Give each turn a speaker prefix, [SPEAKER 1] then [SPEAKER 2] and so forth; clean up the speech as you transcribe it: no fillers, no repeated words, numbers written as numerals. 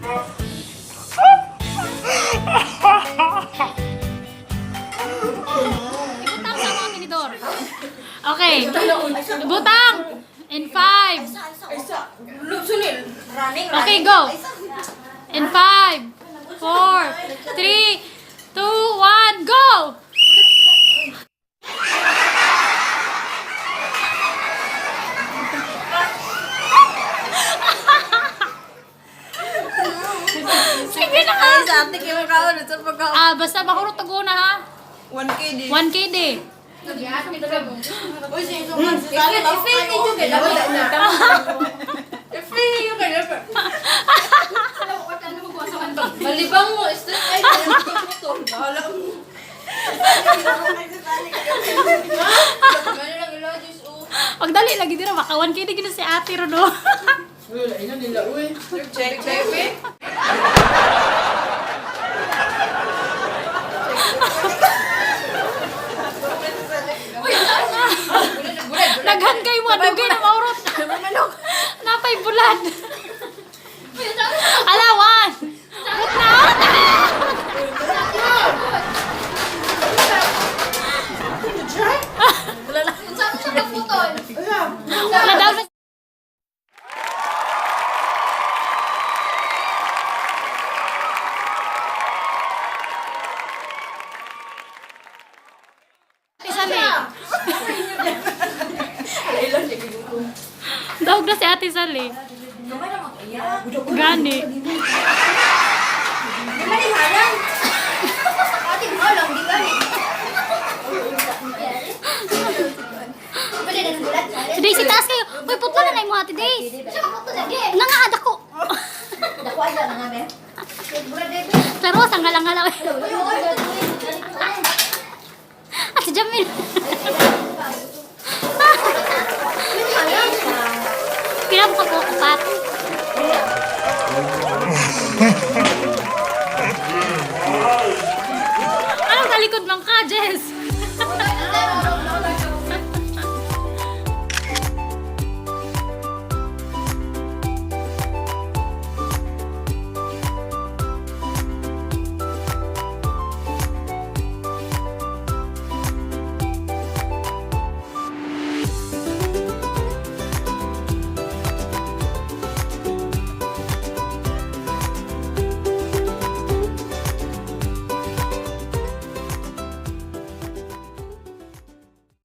[SPEAKER 1] Ibutang sa mga tinidor. Okay. Butang! In 5.
[SPEAKER 2] Running,
[SPEAKER 1] Okay, go. In 5, 4, 3, 2, 1, go! Sige na nga.
[SPEAKER 2] Ay, sa atin kayo kaon sa pagka
[SPEAKER 1] Ah, basta mahurot tago na ha.
[SPEAKER 2] 1K di.
[SPEAKER 1] 1K di.
[SPEAKER 2] Uy, si Isuman, si Sally, if ninyo kay na. If ninyo kay
[SPEAKER 3] Malibang mo, stress ay bahala mo. Ano lang ilagis oh.
[SPEAKER 1] Pagdali lagi dira maka 1K di gid si Ate ro no.
[SPEAKER 4] Uy, lain na nila, uy.
[SPEAKER 2] Check, check, eh.
[SPEAKER 1] Daghan kay mo dugay na maurot. Napay bulad. Ala, one. Put na.
[SPEAKER 3] Saan siya kaputol?
[SPEAKER 1] Wala daw na. Ate Sally. Dawag na si Ate Sally. Gani.
[SPEAKER 2] Di man halang. Ate mo lang di gani.
[SPEAKER 1] Si Daisy, taas kayo. Uy, putla na na mo, Ate Daisy. Nga nga, dako. Claro, sanggalang-galang. Ah, si Jamil. Pila mo ka po, upat. Anong talikod man ka, Jess?